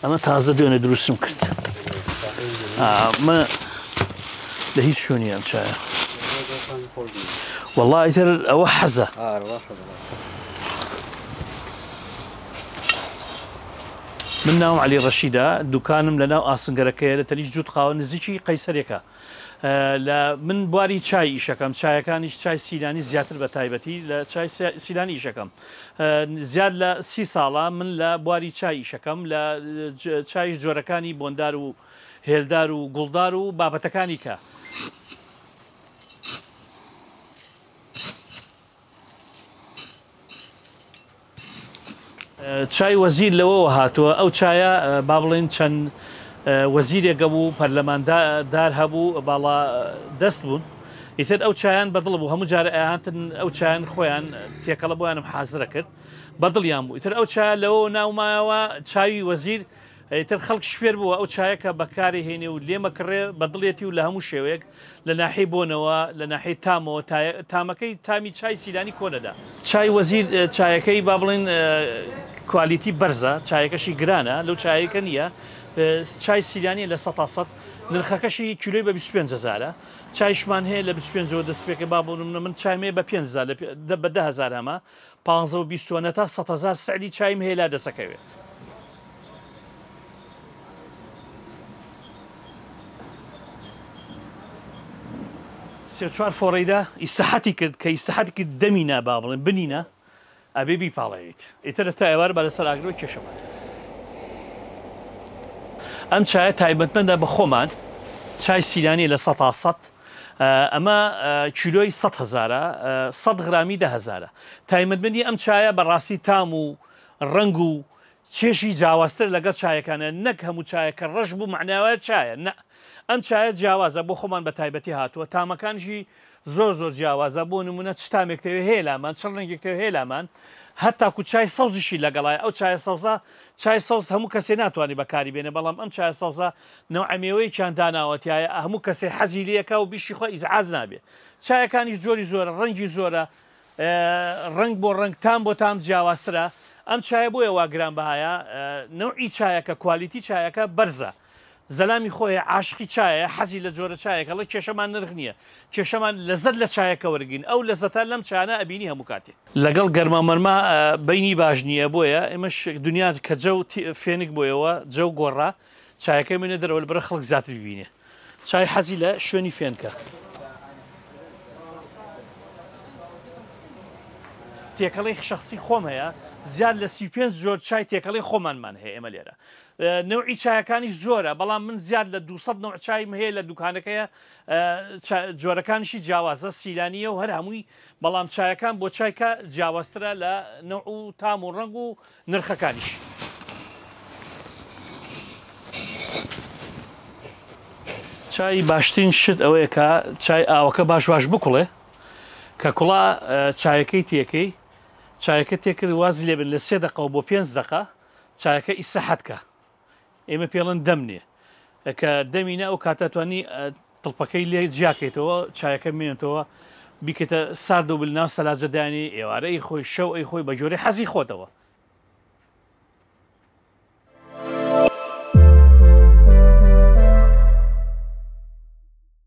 ئەمە تازە دوێنێ دروستم کرد. ئەمە لە هیچ شوێنی ئەم چایە. وەڵا ئیتر ئەوە حەزە. من ناوم عەلی ڕەشیدە، دوکانم لە ناو ئاسنگەرەکەیە لە تەنیشت جووت قاوە نزیکی قەیسەرێکە. لە من بواری چای ئیشەکەم، چایەکانیش چای سیلانی زیاتر بە تایبەتی لە چای سیلانی ئیشەکەم. زیاد لە سی ساڵە من لە بواری چای ئیشەکەم، لە چایش جۆرەکانی بۆندار و هێلدار و گوڵدار و بابەتەکانی کە. چای وەزیر لەوەوە هاتووە ئەو چایە با بڵێین چەند وەزیرێک هەبوو پەرلەماندار هەبوو باڵا دەست بوون ئیتر ئەو چایان بەدڵ بوو هەموو جارە ئەیانتن ئەو چایان خۆیان تێکەڵە بۆیانم حازرە کرد بەدڵیان بوو ئیتر ئەو چایە لەوەوە ناومایەوە چاوی وەزیر ئیتر خەڵکیش فێر بووە ئەو چایە کە بەکاری هێنێ و لێمەکڕێ بە دڵیەتی و لە هەموو شێوەیەک لە ناحیەی بۆنەوە لە ناحیەی تامەوە تامەکەی تامی چای سیلانی کۆنەدا. چای وەزیر چایەکەی با بڵێین کوالیتی بەرزە چایەکەشی گرانە لەو چایەی کە نییە چای سیلانیە لە سەتا سەد نرخەکەشی کیلۆی بە 25 هەزارە چایشمان هەیە لە 25ەوە دەست پێکە با بۆ نمونە من چایم هەیە بە 5 هەزار بە 10 هەزار هەمە پانزە و 20 و نەتا 100 هەزار سعری چایم هەیە لا دەسەکەوێ. سێ چوار فۆڕەی دا ئیسەحەتی کرد کە ئیسەحەتی کرد دەمی نا با بڵێن بنی نا ئەبێ بیپاڵێویت ئیتر تا ئێوارە با لەسەر ئاگرەوە کێشەمان ئەم چایە تایبەتمەندە بە خۆمان چای سیلانیە لە سەتا سەد ئەمە کیلۆی سەد هەزارە سەد غرامی دە هەزارە تایمەتمەندی ئەم چایە بەڕاستی تام و ڕەنگ و چێژی جاوازترە لەگەڵ چایەکانە نەک هەموو چایەک کە ڕەش بوو مەعنای وایە چایە نا ئەم چایە جیاوازە بۆ خۆمان بە تایبەتی هاتووە تامەکانیشی زۆر زۆر جیاوازە بۆ نمونە چ تامێک تەوێ هەیە لامان چ ڕەنگێک تەوێ هەیە لامان هەتاکو چای سەوزیشی لەگەڵایە ئەو چایە سەوزە چای سەوز هەموو کەسێ ناتوانێ بەکاری بێنێ بەڵام ئەم چایە سەوزە نەوعە مێوەیەکیان داناوە تیایە هەموو کەسێ حەزی لێکا و بیشی خوا ئیزعاج نابێ چایەکانیش جۆری زۆرە ڕەنگی زۆرە ڕەنگ بۆ ڕەنگ تام بۆ تام جیاوازترە ئەم چایە بۆیە وا گران بەهایە نەوعی چایەکە کوالیتی چایەکە بەرزە زەلامی خۆیە عاشقی چایە حەزی لە جۆرە چایەکە ڵێ کێشەمان نرخ نییە کێشەمان لەزەت لە چایەکە وەرگین ئەو لەزەتە لەم چایانە ئەبینی هەموو کاتێ. لەگەڵ گەرما مەرما بەینی باش نییە بۆیە ئێمەش دنیا کە جەو فێنک بۆیەوە جەو گۆڕا چایەکەی بێنە دەرەوە لەبەرە خەڵک زیاتر بیبینێ. چای حەزی لە شوێنی فێنکە. تێکەڵەی شەخسی خۆم هەیە زیاد لە 35 جۆر چای تێکەڵی خۆمانمان هەیە ئێمە لێرە نەوعی چایەکانیش زۆرە بەڵام من زیاد لە 200 نەوع چایم هەیە لە دوکانەکەیە جۆرەکانیشی جیاوازە سیلانیە و هەر هەمووی بەڵام چایەکان بۆ چایکە جیاوازترە لە نەوع و تام و ڕەنگ و نرخەکانیش. چای باشترین شت ئەوەیە کە چای ئاوەکە باش باش بکوڵێ کە کوڵا چایەکەی تێکەی چایەکە تێکرد وازی لێبن لە سێ دەقەوە بۆ پێنج دەقە چایەکە ئیسەحەت کە ئێمە پێڵن دەم نێ کە دەمی نا ئەو کاتە توانی تڵپەکەی لێ جیاکەیتەوە چایەکە مێنێتەوە بیکەیتە سارد و بل ناو سەلاجە دانی ئێوارە ی خۆی شەو ئەی خۆی بە جۆرەی حەزی خۆتەوە.